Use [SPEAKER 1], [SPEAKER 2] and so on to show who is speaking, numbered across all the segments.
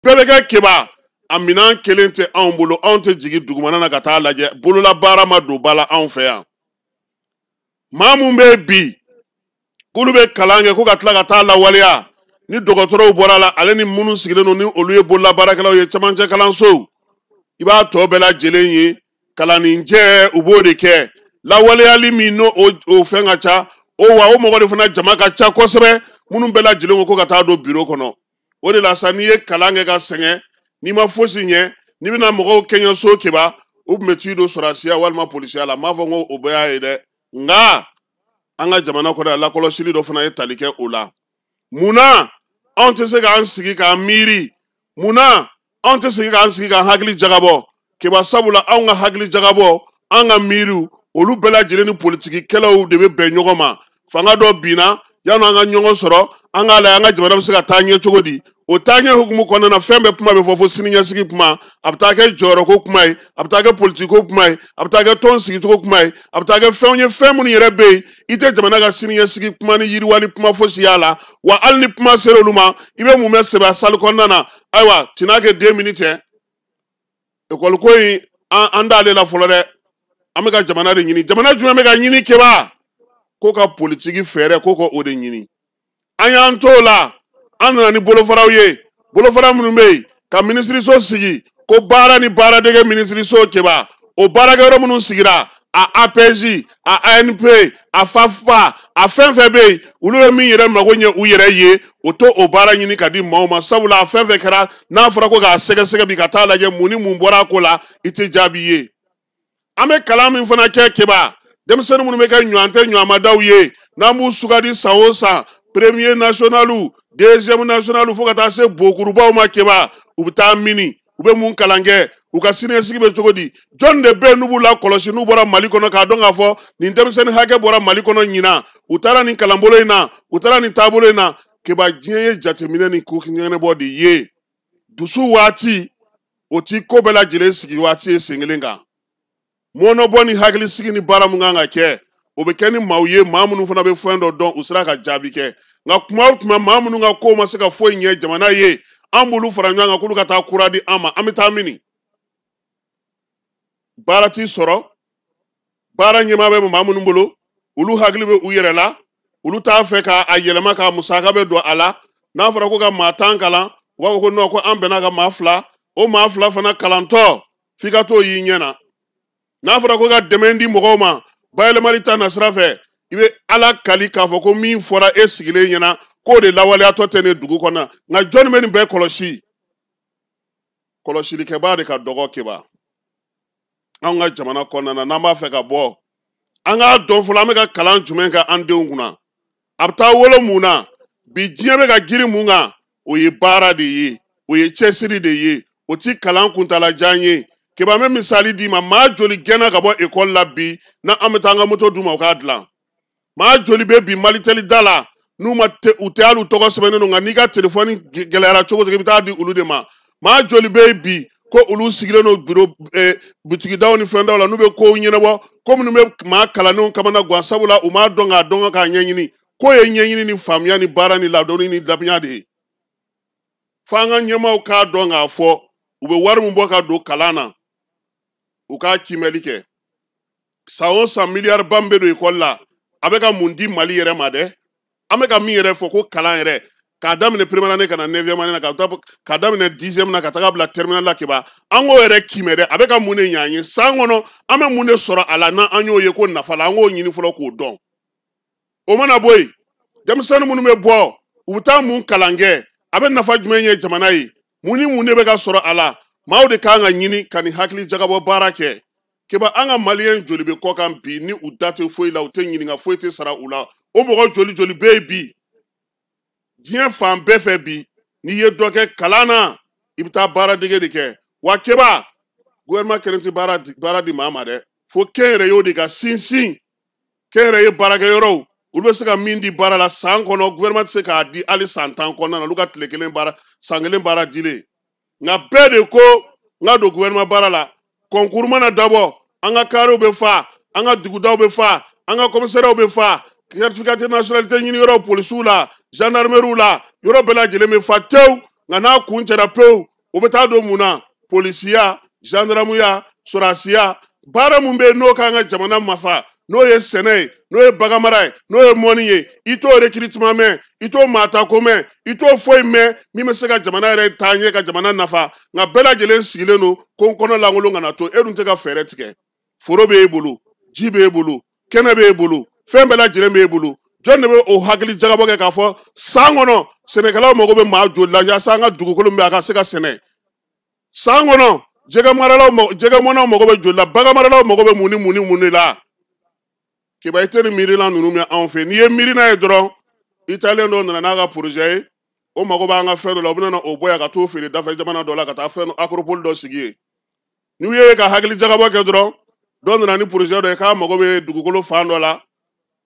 [SPEAKER 1] bɛɛ bɛ kɛ Keba, a minɛn kelen tɛ anw bolo, anw tɛ jigin dugumana na ka taa lajɛ, bololabaara ma don ba la anw fɛ yan. Maa mun bɛ bi k'olu bɛ kalan kɛ ko ka tila ka taa lawaleya, ni dɔgɔtɔrɔw bɔra la, ale ni minnu sigilen don ni olu ye bololabaarakɛlaw ye camancɛ kalansow, i b'a tɔ bɛɛ lajɛlen ye kalanninjɛ, u b'o de kɛ. Lawaleyali min n'o o fɛn ka ca, o wa o mɔgɔ de fana jama ka ca kosɛbɛ, minnu bɛɛ lajɛlen ko ka taa don biro kɔnɔ. O de la sa, n'i ye kalan kɛ ka sɛgɛn, n'i ma fosi ɲɛ, n'i bɛna mɔgɔw kɛɲɛ so Keba, u tun bɛ t'i don sɔrɔdasiya walima polisiya la. N b'a fɔ n ko o bɛɛ y'a ye dɛ, nka an ka jamana kɔnɔ yan, lakɔlɔsili dɔ fana ye tali kɛ o la. Munna anw tɛ se k'an sigi k'an miiri? Munna anw tɛ se k'an sigi k'an hakili jagabɔ Keba? Sabula anw ka hakili jagabɔ, an ka miiriw, olu bɛɛ lajɛlen ni politikikɛlaw de bɛ bɛn ɲɔgɔn ma. Fanga dɔ binna, yanni an ka ɲɔgɔn sɔrɔ, an k'a lajɛ an ka jamana bɛ se ka taa ɲɛ cogo di. O taaɲɛ hukumu kɔnɔna na, fɛn bɛɛ kuma bɛ fɔ fo siniɲɛsigi kuma, a bɛ taa kɛ jɔyɔrɔko kuma ye, a bɛ taa kɛ politikiko kuma ye, a bɛ taa kɛ tɔn sigicogo kuma ye, a bɛ taa kɛ fɛnw ye, fɛn minnu yɛrɛ bɛ yen, i tɛ jamana ka siniɲɛsigi kuma ni yiriwali kuma fosi y'a la. Wa hali ni kuma sera olu ma, i bɛ mun bɛ sɛbɛn sali kɔnɔna na? Ayiwa, tin'a kɛ 2 minutes cɛ. Ekɔli ko in, an t'ale la fɔlɔ dɛ, an bɛ ka jamana de ɲini. Jamana jumɛn bɛ ka ɲini Keba? Ko ka politiki fɛɛrɛ, ko ka o de ɲini. An y'an t'o la, an nana ni bolofaraw ye, bolofara minnu bɛ yen ka minisiriso sigi, ko baara ni baaradege minisiriso Keba. O baarakɛyɔrɔ minnu sigira, a APJ, a ANP, a FAFPA, a fɛn fɛn bɛ yen, olu ye min yɛrɛ mago ɲɛ u yɛrɛ ye, o t'o o baara ɲini ka di maaw ma. Sabula a fɛn fɛn kɛra, n'a fɔra ko k'a sɛgɛsɛgɛ bi ka taa lajɛ mun ni mun bɔra a ko la, i tɛ jaabi ye. An bɛ kalan min fana kɛ Keba, denmisɛnnin minnu bɛ kɛ ɲɔgɔn tɛ ɲɔgɔnmadaw ye, n'an b'u sugandi san o san, premier national, deuxième national, fo ka taa se bokurubaw ma Keba, u bɛ taa mini, u bɛ mun kalan kɛ, u ka siniɲɛsigi bɛ cogo di? Jɔn de bɛ yen n'u b'u lakɔlɔsi n'u bɔra Mali kɔnɔ, k'a dɔn k'a fɔ nin denmisɛnnin hakɛ bɔra Mali kɔnɔ ɲinan, u taara nin kalanbolo in na, u taara nin taabolo in na? Keba, diɲɛ ye jateminɛ ni ko ɲɛnabɔ de ye. Dusu waati, o ti ko bɛɛ lajɛlen sigi waati ye sen kelen kan. Mɔnɔbɔ ni hakilisigi ni baara mun kan ka kɛ, o bɛ kɛ ni maaw ye, maa minnu fana bɛ fɛn dɔ dɔn, u sera ka jaabi kɛ. Nka kuma o kuma, maa minnu ka ko ma se ka foyi ɲɛ jamana ye, an b'olu fara ɲɔgɔn kan k'olu ka taa kura di an ma, an bɛ taa mini? Baara t'i sɔrɔ, baara ɲɛmaa bɛ maa minnu bolo, olu hakili bɛ u yɛrɛ la, olu t'a fɛ k'a yɛlɛma k'a musaka bɛ don a la. N'a fɔra ko ka maa 10 kalan, u b'a fɔ ko non, ko an bɛnna ka maa 2, o maa 2 fana kalantɔ f'i ka t'o y'i ɲɛ na. N'a fɔra ko ka dɛmɛ di mɔgɔw ma bayɛlɛmali ta nasira fɛ, i bɛ Ala kali k'a fɔ ko min fɔra e sigilen ɲɛna k'o de lawaleyatɔ tɛ ne dugu kɔnɔ. Nka jɔnni bɛ nin bɛɛ kɔlɔsi? Kɔlɔsilikɛbaa de ka dɔgɔ Keba anw ka jamana kɔnɔna na. N'an b'a fɛ ka bɔ, an k'a dɔn fɔlɔ an bɛ ka kalan jumɛn kɛ an denw kunna, a bɛ taa wolo mun na. Bi diɲɛ bɛ ka girin mun kan, o ye baara de ye, o ye cɛsiri de ye, o ti kalan kuntalajan ye. Keba, n bɛ misali d'i ma, maa joli gɛnna ka bɔ ekɔli la bi n'an bɛ taa an ka moto d'u ma u k'a dilan? Maa joli bɛ bi Malitɛli da la n'u ma te, u tɛ hali u tɔgɔ sɛbɛnnen don, nka n'i ka telefɔni gɛlɛyara cogo o cogo, i bɛ taa di olu de ma. Maa joli bɛ yen bi ko olu sigilen don biro, butigidaw ni fɛndaw la, n'u bɛ kow ɲɛnabɔ, ko minnu bɛ maa kalannenw kamana gan, sabula u m'a dɔn k'a dɔn k'a ɲɛɲini. Ko ye ɲɛɲini ni faamuya ni baara ni ladɔnni ni dabiya de ye. F'an ka ɲɛmaaw k'a dɔn k'a fɔ u bɛ wari min bɔ ka don kalan na, u k'a kiimɛli kɛ. San o san miliyari ba min bɛ don ekɔli la, a bɛ ka mun di Mali yɛrɛ ma dɛ? An bɛ ka min yɛrɛ fɔ ko kalan yɛrɛ, k'a daminɛ première année ka na neuvième année na, k'a daminɛ dixième na ka taga bila terminale la Keba, an k'o yɛrɛ kiimɛ dɛ, a bɛ ka mun de ɲɛ an ye san kɔnɔ? An bɛ mun de sɔrɔ a la n'an y'o ye ko nafa la? An k'o ɲini fɔlɔ k'o dɔn. O mana bɔ yen, denmisɛnnin minnu bɛ bɔ, u bɛ taa mun kalan kɛ? A bɛ nafa jumɛn ye jamana ye? Mun ni mun de bɛ ka sɔrɔ a la? Maaw de kan ka ɲini ka nin hakili jagabɔ baara kɛ. Keba, an ka maliyɛn joli bɛ kɔkan bi ni u da tɛ foyi la, u tɛ ɲininka, foyi tɛ sara u la? O mɔgɔ joli joli bɛ yen bi diɲɛ fan bɛɛ fɛ bi? N'i ye dɔ kɛ kalan na, i bɛ taa baaradege de kɛ. Wa Keba, gouvernement kelen tɛ baara di maa ma dɛ, fo kɛnyɛrɛyew de ka sinsin kɛnyɛrɛye baarakɛyɔrɔw, olu bɛ se ka min di baara la san kɔnɔ, gouvernement tɛ se k'a di hali san 10 kɔnɔna na, olu ka tile kelen baara, san kelen baara dilen. Nka bɛɛ de ko n ka don gouvernement baara la, concours mana dabɔ, an ka karew bɛ fa, an ka dugudaw bɛ fa, an ka commissariats bɛ fa, certificat de nationalité ɲini yɔrɔ, polisiw la, gendarmerie la, yɔrɔ bɛɛ lajɛlen bɛ fa tewu. Nka n'a kun cɛra pewu, O bɛ taa don mun na? Polisiya, gendarmeya, sɔrɔdasiya, baara mun bɛ yen n'o k'an ka jamana mafa, n'o ye sɛnɛ ye, n'o ye baganmara ye, n'o ye mɔni ye, i t'o recrutement mɛn, i t'o maatako mɛn, i t'o foyi mɛn min bɛ se ka jamana yɛrɛ taa ɲɛ, ka jamana nafa. Nka bɛɛ lajɛlen sigilen don ko n kɔnɔ lankolon kana to. E dun tɛ ka fɛɛrɛ tigɛ. Foro b'e bolo, ji b'e bolo, kɛnɛ b'e bolo, fɛn bɛɛ lajɛlen b'e bolo. Jɔn de bɛ o hakili jagabɔ kɛ k'a fɔ san kɔnɔ sɛnɛkɛlaw mago bɛ maa joli la yaasa an ka dugukolo min bɛ a ka se ka sɛnɛ? San kɔnɔ jɛgɛmɔnnaw mago bɛ joli la, baganmaralaw mago bɛ mun ni mun ni mun de la? Keba, i tɛ nin miirina ninnu mɛn anw fɛ. N'i ye miirina ye dɔrɔn, italien dɔ nana n'a ka projet ye, o mago b'an ka fɛn dɔ la, o bɛna na o bɔ yan ka t'o feere dafɛ jamana dɔ la, ka taa fɛn acropole dɔ sigi yen. N'u ye ka hakili jagabɔ kɛ dɔrɔn, dɔ nana ni projet dɔ ye k'a mago bɛ dugukolo fan dɔ la,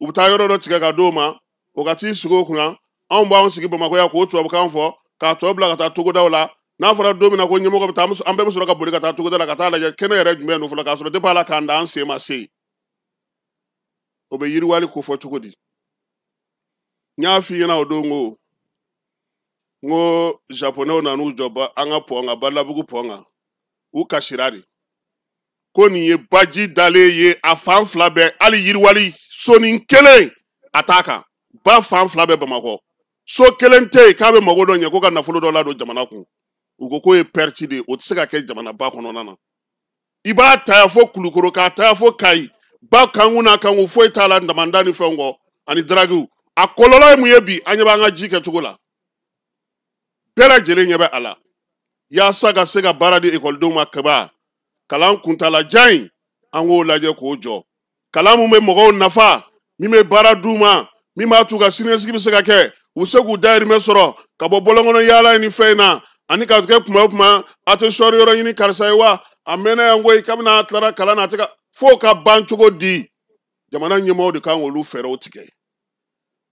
[SPEAKER 1] u bɛ taa yɔrɔ dɔ tigɛ ka d'o ma, o ka t'i sigi o kunna. Anw b'anw sigi Bamakɔ yan k'o tubabukan fɔ, k'a tɔ bila ka taa togodaw la. N'a fɔra don min na ko ɲɛmɔgɔ bɛ taa, an bɛɛ bɛ sɔrɔ ka boli ka taa togoda la ka taa lajɛ kɛnɛ yɛrɛ jumɛn don fɔlɔ, k'a sɔrɔ depuis ala k'an da an sen ma se yen. O bɛ yiriwali ko fɔ cogo di? N y'a f'i ɲɛna o don ko n ko japonɛw nan'u jɔ an ka pɔn kan, Balabugu pɔn kan, u kasira de ko nin ye baji dalen ye a fan fila bɛɛ, hali yiriwali sonin kelen a t'a kan, ba fan fila bɛɛ Bamakɔ, so kelen tɛ yen k'a bɛ mago dɔ ɲɛ ko ka nafolo dɔ ladon jamana kun. U ko k'o ye perte de ye, o tɛ se ka kɛ jamanaba kɔnɔna na. I b'a ta yan fo Kulukoro, k'a ta yan fo Kayi, ba kankun n'a kankun foyi t'a la, damanda ni fɛnw kɔ ani daragiw. A kɔlɔlɔ ye mun ye bi? An ɲɛ b'an ka ji kɛcogo la, bɛɛ lajɛlen ɲɛ bɛ a la. Yaasa ka se ka baara di ekɔlidenw ma, kaba kalan kuntalajan in an k'o lajɛ k'o jɔ. Kalan mun bɛ mɔgɔw nafa, min bɛ baara d'u ma, min b'a t'u ka siniɲɛsigi bɛ se ka kɛ, u bɛ se k'u dahirimɛ sɔrɔ ka bɔ bɔlɔnkɔnɔ yaala ni fɛn in na, ani ka kɛ kuma o kuma a tɛ sɔɔri yɔrɔ ɲini karisa ye wa a mɛnna yan koyi, kabini a tilara kalan na a tɛ ka f'o ka ban cogo di? Jamana ɲɛmaaw de kan k'olu fɛɛrɛw tigɛ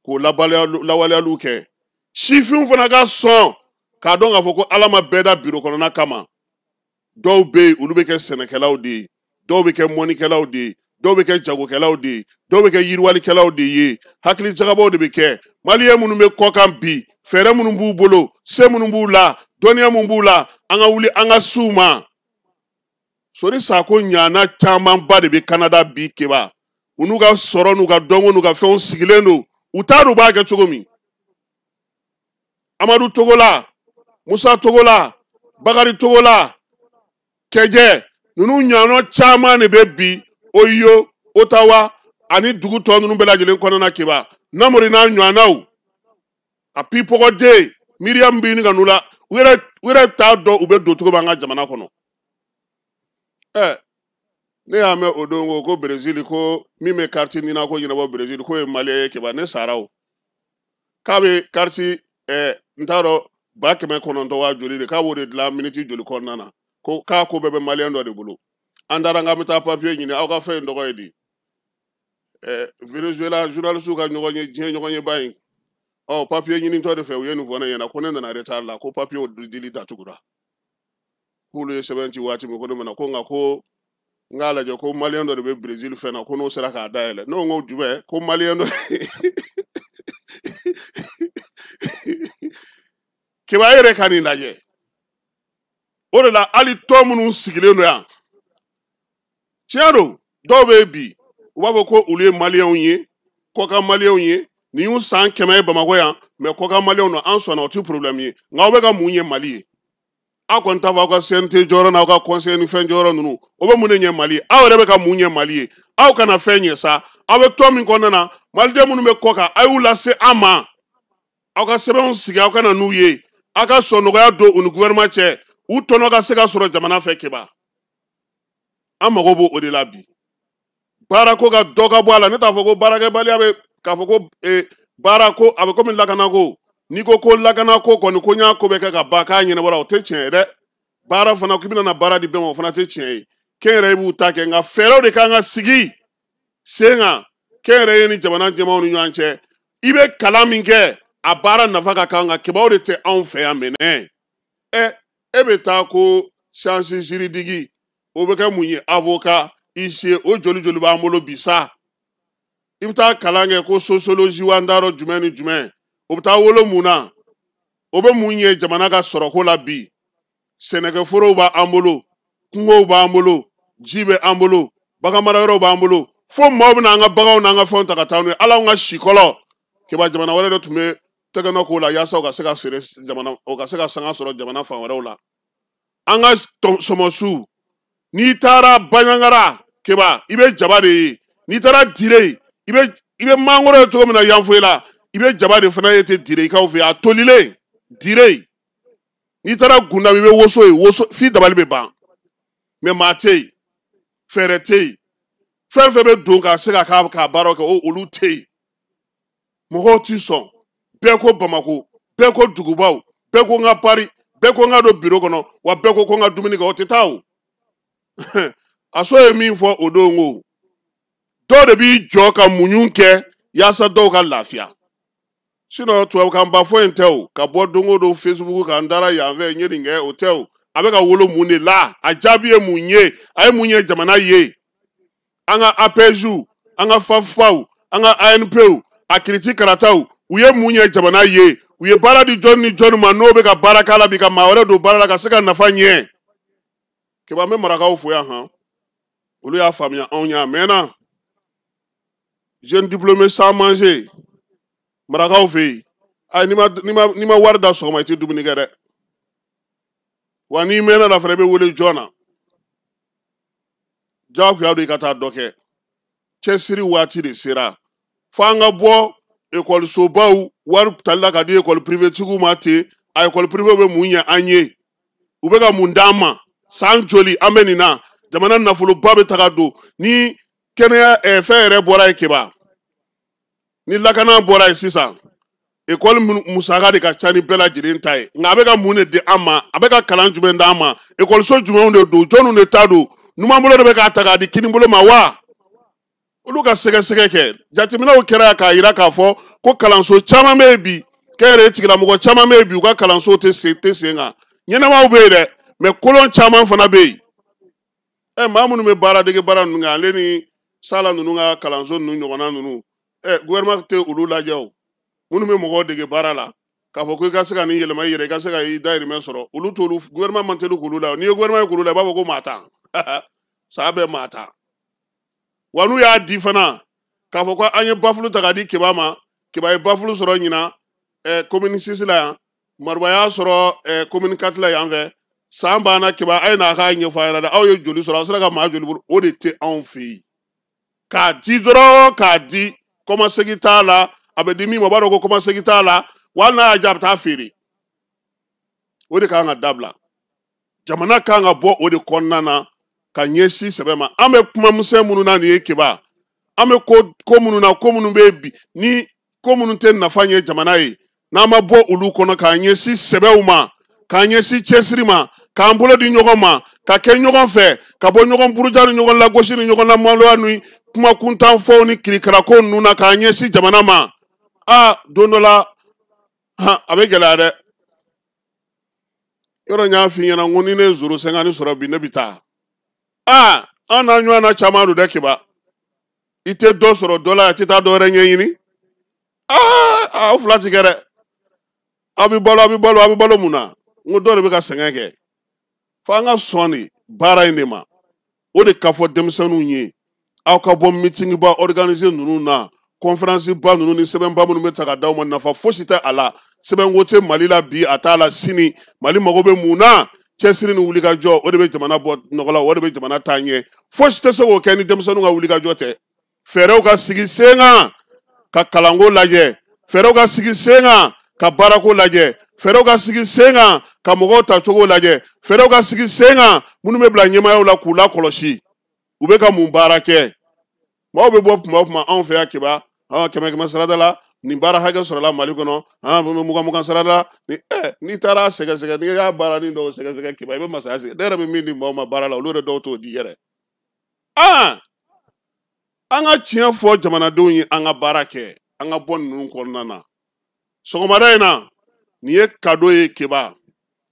[SPEAKER 1] k'o lawaleyaliw kɛ. Sifinw fana ka sɔn k'a dɔn k'a fɔ ko Ala ma bɛɛ da biro kɔnɔna kama. Dɔw bɛ yen olu bɛ kɛ sɛnɛkɛlaw de ye, dɔw bɛ kɛ mɔnikɛlaw de ye, dɔw bɛ kɛ jagokɛlaw de ye, dɔw bɛ kɛ yiriwalikɛlaw de ye. Hakili jagabɔw de bɛ kɛ. Maliyɛn minnu bɛ kɔkan bi, fɛɛrɛ minnu b'u bolo, se minnu b'u la, dɔnniya minnu b'u la, an ka wuli an ka s'u ma. Sori Sako ɲana camanba de bɛ Canada bi Keba. U n'u ka sɔrɔ n'u ka dɔnko n'u ka fɛnw sigilen don, u t'a dɔn u b'a kɛ cogo min. Amadu Togola, Musa Togola, Bakari Togola, Kɛjɛ, ninnu ɲana caman de bɛ bi Oyo, Ottawa ani dugu tɔ ninnu bɛɛ lajɛlen kɔnɔna Keba. Namori n'a ɲɔgɔnnaw, a pipɔgɔden miiriya min bɛ ɲini ka n'u la, u yɛrɛ t'a dɔn u bɛ don cogo min an ka jamana kɔnɔ. Ne y'a mɛn o don ko Brésil ko min bɛ carte nina ko ɲɛnabɔ Brésil k'o ye maliyɛn ye Keba, ne sara o. K'a bɛ carte n t'a dɔn 900 wa joli de, k'a b'o de dilan miniti joli kɔnɔna na, ko k'a ko bɛɛ bɛ maliyɛn dɔ de bolo. An taara k'an bɛ taa papiye ɲini, aw ka fɛn in tɔgɔ ye di? Venezuela journaliste ka ɲɔgɔn ye, diɲɛ ɲɔgɔn ye ba in. Ɔ papiye ɲinitɔ de fɛ u ye nin fɔ ne ɲɛna ko ne nana retard la, ko papiye dili datugura. K'olu ye sɛbɛn ci waati min ko ne mana ko nka ko n k'a lajɛ ko maliyɛn dɔ de bɛ Brésil fɛn na ko n'o sera k'a dayɛlɛ. Ne ko n ko jumɛn ko maliyɛn dɔ? Keba e yɛrɛ ka nin lajɛ. O de la hali tɔn minnu sigilen don yan, tiɲɛ don, dɔw bɛ yen bi u b'a fɔ ko olu ye maliyɛnw ye, kɔkan maliyɛnw ye, nin y'u san 100 ye Bamakɔ yan, mɛ kɔkan maliyɛnw don, an sɔnna, o ti problème ye. Nka aw bɛ ka mun ɲɛ Mali ye? Aw kɔni t'a fɔ aw ka CNT jɔyɔrɔ n'aw ka conseil ni fɛn jɔyɔrɔ ninnu, o bɛ mun de ɲɛ Mali ye? Aw yɛrɛ bɛ ka mun ɲɛ Mali ye? Aw kana fɛn ɲɛ sa. Aw bɛ tɔn min kɔnɔna na, maliden minnu bɛ kɔ kan, a y'u lase an ma. Aw ka sɛbɛnw sigi, aw ka na n'u ye, aw ka sɔn nɔgɔya don u ni gouvernement cɛ, u tɔnɔ ka se ka sɔrɔ jamana fɛ Keba. An mago b'o o de la bi. Baarako ka dɔ ka bɔ a la, ne t'a fɔ ko baarakɛbaliya bɛ k'a fɔ ko baara ko a bɛ komi lakanako. N'i ko ko lakanako kɔni ko n y'a ko bɛɛ kɛ ka ban k'a ɲɛnabɔra, o tɛ tiɲɛ ye dɛ. Baara fana k'i bɛna na baara di bɛɛ ma, o fana tɛ tiɲɛ ye. Kɛnyɛrɛye b'u ta kɛ, nka fɛɛrɛw de kan ka sigi sen kan kɛnyɛrɛye ni jamana ɲɛmaaw ni ɲɔgɔn cɛ. I bɛ kalan min kɛ, a baara nafa ka kan, nka kebaw de tɛ anw fɛ yan mɛnɛ. E bɛ taa ko science juridique, o bɛ kɛ mun ye? Avocat, huissier, o joli joli b'an bolo bi sa? I bɛ taa kalan kɛ ko sociologie wa n t'a dɔn jumɛn ni jumɛn, o bɛ taa wolo mun na? O bɛ mun ɲɛ jamana ka sɔrɔko la bi? Sɛnɛkɛforow b'an bolo, kungow b'an bolo, ji bɛ an bolo, baganmarayɔrɔw b'an bolo, fo maaw bɛna an ka baganw n'an ka fɛnw ta ka taa n'u ye. Ala, anw ka sikɔlɔ Keba, jamana wɛrɛ de tun bɛ tɛgɛnɔ k'o la yaasa u ka se ka feere jamana, u ka se ka sanga sɔrɔ jamana fan wɛrɛw la. An ka sɔmɔsu, n'i taara Baɲangara Keba, i bɛ jaba de ye. N'i taara Dire, i bɛ mangoro ye cogo min na Yanfoyila, i bɛ jaba de fana ye ten Direkaw fɛ yen, a tolilen Dire. N'i taara Gundam, i bɛ woso ye, woso f'i dabali bɛ ban. Mɛ maa tɛ yen, fɛɛrɛ tɛ yen, fɛn fɛn bɛ don ka se ka k'a baaraw kɛ, o olu tɛ yen. Mɔgɔw ti sɔn. Bɛɛ ko Bamako, bɛɛ ko dugubaw, bɛɛ ko n ka pari, bɛɛ ko n ka don biro kɔnɔ, wa bɛɛ ko ko n ka dumuni kɛ. O tɛ taa. O a so ye min fɔ o don, ko dɔw de b'i jɔ ka muɲu kɛ yaasa dɔw ka lafiya. Sinon tubabukan ba fɔ in tɛ o, ka bɔ don o don Facebook kan, n taara yan fɛ, n ye nin kɛ, o tɛ o. A bɛ ka wolo mun de la? A jaabi ye mun ye? A ye mun ye jamana ye? An ka APJ, an ka FAFPAw, an ka ANPw, a kiriti karataw, u ye mun ye jamana ye? U ye baara di jɔni ni jɔni ma n'o bɛ ka baara k'a la bi, ka maa wɛrɛ don baara la ka se ka nafa ɲɛ? Keba, n bɛ marakaw fo yan han, olu y'a faamuya anw ɲɛ a mɛnna. Jeune diplômé sans manger, marakaw fɛ yen, ayi, n'i ma wari da sɔgɔma, i tɛ dumuni kɛ dɛ. Wa n'i mɛnna la fana, i bɛ wele joona, jagoya don i ka taa dɔ kɛ. Cɛsiri waati de sera fo an ka bɔ ekɔlisobaw wari tali la ka di ekɔli privé tigiw ma ten. A ekɔli privé bɛ mun ɲɛ an ye? U bɛ ka mun d'an ma? San joli an bɛ nin na, jamana nafoloba bɛ taga don ni kɛnɛya fɛn yɛrɛ bɔra yen Keba, ni lakana bɔra yen sisan, ekɔli musaka de ka ca ni bɛɛ lajɛlen ta ye. Nka a bɛ ka mun de di an ma? A bɛ ka kalan jumɛn d'an ma? Ekɔliso jumɛnw de don? Jɔnniw de ta don? Numanbolo de bɛ k'a ta k'a di kinibolo ma wa? Olu ka sɛgɛsɛgɛ kɛ, jateminɛw kɛra k'a yira k'a fɔ ko kalanso caman bɛ yen bi, kɛnyɛrɛye tigilamɔgɔ caman bɛ yen bi, u ka kalanso tɛ sen kan. Ɲɛnɛmaw bɛ yen dɛ, mɛ kolon caman fana bɛ yen. Maa minnu bɛ baara dege baara ninnu kɛ, ale ni sala ninnu ka kalanso ninnu ɲɔgɔnna ninnu, gouvernement tɛ olu lajɛ. O minnu bɛ mɔgɔw dege baara la k'a fɔ ko i ka se ka nin yɛlɛma i yɛrɛ, i ka se ka i dayirimɛ sɔrɔ, olu t'olu, gouvernement man teli k'olu la. N'i ye gouvernement ye k'olu la, i b'a fɔ ko maa tan saya bɛ maa tan. Wa n'u y'a di fana k'a fɔ ko an ye bafulu ta k'a di Keba ma, Keba ye bafulu sɔrɔ ɲinan commune 6 la yan, Maruba y'a sɔrɔ commune 4 la yan fɛ. San banna Keba, a ye n'a k'a ɲɛfɔ a ɲɛna dɛ, aw ye joli sɔrɔ, aw sera ka maa joli bolo? O de tɛ anw fɛ yen. K'a di dɔrɔn, k'a di, kɔmasegin t'a la. A bɛ di min ma, o b'a dɔn ko kɔmasegin t'a la, wa hali n'a y'a diya, a bɛ taa feere. O de kan ka dabila. Jamana kan ka bɔ o de kɔnɔna na ka ɲɛsin sɛbɛ ma. An bɛ kuma misɛn minnu na nin ye Keba, an bɛ ko minnu na, ko minnu bɛ yen bi, ni ko minnu tɛ nafa ɲɛ jamana ye, n'an ma bɔ olu kɔnɔ k'an ɲɛsin sɛbɛw ma, k'an ɲɛsin cɛsiri ma, k'an bolo di ɲɔgɔn ma, ka kɛ ɲɔgɔn fɛ, ka bɔ ɲɔgɔn buruja ni ɲɔgɔn lagosi ni ɲɔgɔn lamaloya ni kuma kuntan fɔw ni kirikarako ninnu na, k'an ɲɛsin jamana ma, aa, don dɔ la han, a bɛ gɛlɛya dɛ. Yɔrɔ n y'a f'i ɲɛna n ko ni ne ye zoro 50 sɔrɔ bi, ne bɛ taa. Aa, an n'a ɲɔgɔnna caman don dɛ Keba. I tɛ dɔ sɔrɔ dɔ la, i tɛ taa dɔ wɛrɛ ɲɛɲini. Aa, aw fila ti kɛ dɛ. Aw bɛ balo, aw bɛ balo, aw bɛ balo mun na? N ko dɔ de bɛ ka sɛgɛn kɛ. Fo an ka sɔn de baara in de ma. O de ka fɔ denmisɛnninw ye, aw ka bɔ meeting ba organiser ninnu na, conférence ba ninnu ni sɛbɛnba minnu bɛ ta ka d'aw ma, nafa fosi tɛ a la. Sɛbɛnko tɛ Mali la bi, a t'a la sini. Mali mago bɛ mun na? Cɛsiri ni wulikajɔ, o de bɛ jamana bɔ nɔgɔ la, o de bɛ jamana taa ɲɛ. Fosi tɛ se k'o kɛ ni denmisɛnninw ka wulikajɔ tɛ. Fɛɛrɛw ka sigi sen kan ka kalanko lajɛ, fɛɛrɛw ka sigi sen kan ka baarako lajɛ, fɛɛrɛw ka sigi sen kan ka mɔgɔw tacogo lajɛ, fɛɛrɛw ka sigi sen kan minnu bɛ bila ɲɛmaayaw la k'u lakɔlɔsi, u bɛ ka mun baara kɛ. Maaw bɛ bɔ kuma o kuma anw fɛ yan Keba, kɛmɛ kɛmɛ sarada la, nin baara hakɛ sɔrɔla Mali kɔnɔ, 20 20 sarada la ni. N'i taara sɛgɛsɛgɛ, n'i y'a baara ni dɔw sɛgɛsɛgɛ Keba, i bɛ masaya sigi. Ne yɛrɛ bɛ min di maaw ma baara la, olu yɛrɛ dɔw t'o di yɛrɛ. An ka tiɲɛ fɔ jamanadenw ye, an ka baara kɛ, an ka bɔ ninnu kɔnɔna na. Sɔgɔmada in na, nin ye cadeau ye Keba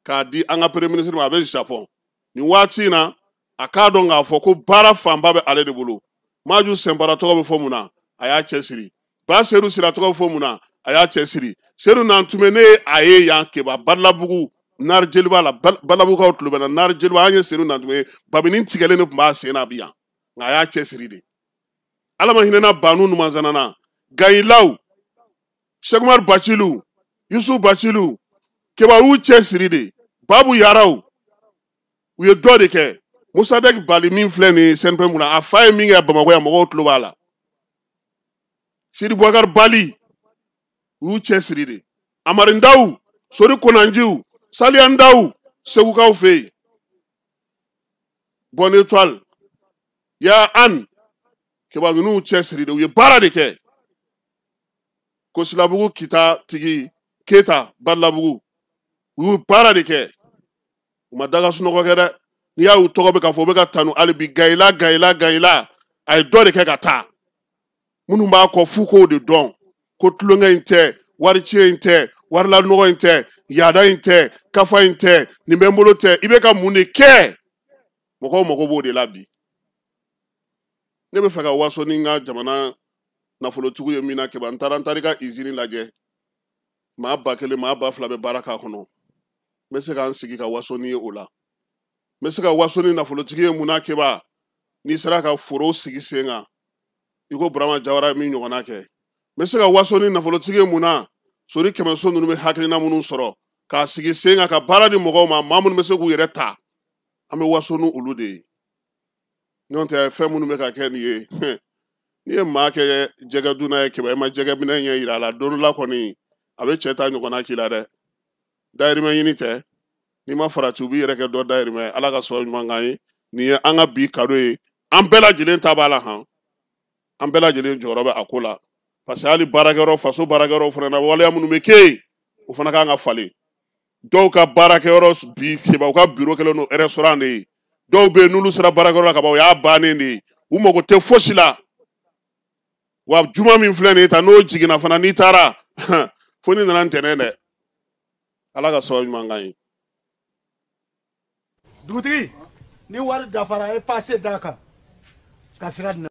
[SPEAKER 1] k'a di an ka premier ministre ma. A bɛ Japon nin waati in na. A k'a dɔn k'a fɔ ko baara fanba bɛ ale de bolo. Maju Sɛnpara tɔgɔ bɛ fɔ mun na? A y'a cɛsiri. Ba Sedu Sira tɔgɔ bɛ fɔ mun na? A y'a cɛsiri. Sedu Nantume, ne ye a ye yan Keba, Badilabugu. Nari jeliba la, Balabugukaw tulo bɛ na. Nari jeliba, an ye Seydou Nantume ye, babini tigɛlen de tun b'a sen na bi yan, nka a y'a cɛsiri de. Ala ma hinɛna Banu Numanzana na, Gayilaw, Sekumar Bacilu, Yusuf Bacilu, Keba y'u cɛsiri de. Babu Yaraw, u ye dɔ de kɛ. Musadek Bali min filɛ nin ye CNPM kunna, a fa ye min kɛ Bamakɔ yan, mɔgɔw tulo b'a la. Sidi Boubacar Bali, u y'u cɛsiri de. Amari Ndaw, Sori Konanjiw, Saliya Ndaw, Segukaw fɛ yen. Bonne Étoile, ya an Keba ninnu cɛsiri de, u ye baara de kɛ. Kosilabugu kita tigi Keta Balabugu, u y'u baara de kɛ. U ma daga sunɔgɔ kɛ dɛ. N'i y'a y'u tɔgɔ bɛ ka fɔ, u bɛ ka tanu hali bi. Gayila, Gayila, Gayila, a ye dɔ de kɛ ka taa. Minnu b'a kɔ, f'u k'o de dɔn ko tulonkɛ in tɛ, wari tiɲɛ in tɛ, warilanɔgɔ in tɛ, yaada in tɛ, kafa in tɛ, nin bɛ n bolo tɛ. I bɛ ka mun de kɛ? Mɔgɔw mago b'o de la bi. Ne bɛ fɛ ka waso ni n ka jamana nafolotigiw ye min na, Keba, n taara n taara i ka izini lajɛ. Maa 1000, maa 2000 bɛ baara k'a kɔnɔ. N bɛ se ka n sigi ka waso ni ye o la. N bɛ se ka waso ni nafolotigi ye mun na, Keba? N'i sera ka foro sigi sen kan i ko Burama Jawara min ɲɔgɔnna kɛ. N bɛ se ka waso ni nafolotigi ye mun na? Sori Kɛmɛso ninnu bɛ hakilina minnu sɔrɔ k'a sigi sen kan ka baara di mɔgɔw ma, maa minnu bɛ se k'u yɛrɛ ta, an bɛ waso ni olu de ye. N'o tɛ, fɛn minnu bɛ ka kɛ nin ye, n'i ye maa kɛ jɛgɛ dunna ye, Keba, i ma jɛgɛ minɛ ɲɛ yira a la, don dɔ la kɔni a bɛ cɛ ta ɲɔgɔnna k'i la dɛ. Dayirimɛ ɲini tɛ, n'i ma farati, u b'i yɛrɛ kɛ dɔ dayirimɛ. Ala ka sababu ɲuman k'an ye. Nin ye an ka bi kado ye, an bɛɛ lajɛlen ta b'a la han, an bɛɛ lajɛlen jɔyɔrɔ bɛ a ko la, parce que hali baarakɛyɔrɔ, faso baarakɛyɔrɔ fana na, waleya minnu bɛ kɛ yen, o fana kan ka falen. Dɔw ka baarakɛyɔrɔ bi, Seba, u ka biro kɛlen don restaurant de ye. Dɔw bɛ yen, n'olu sera baarakɛyɔrɔ la ka ban, o y'a bannen de ye, u mago tɛ fosi la. Wa juma min filɛ nin ye tan, n'o jiginna fana, n'i taara fo n'i nana ntɛnɛn dɛ. Ala ka sababu ɲuman k'an ye.
[SPEAKER 2] Dugutigi, ni wari dafara, e passe d'a kan ka sira di ne.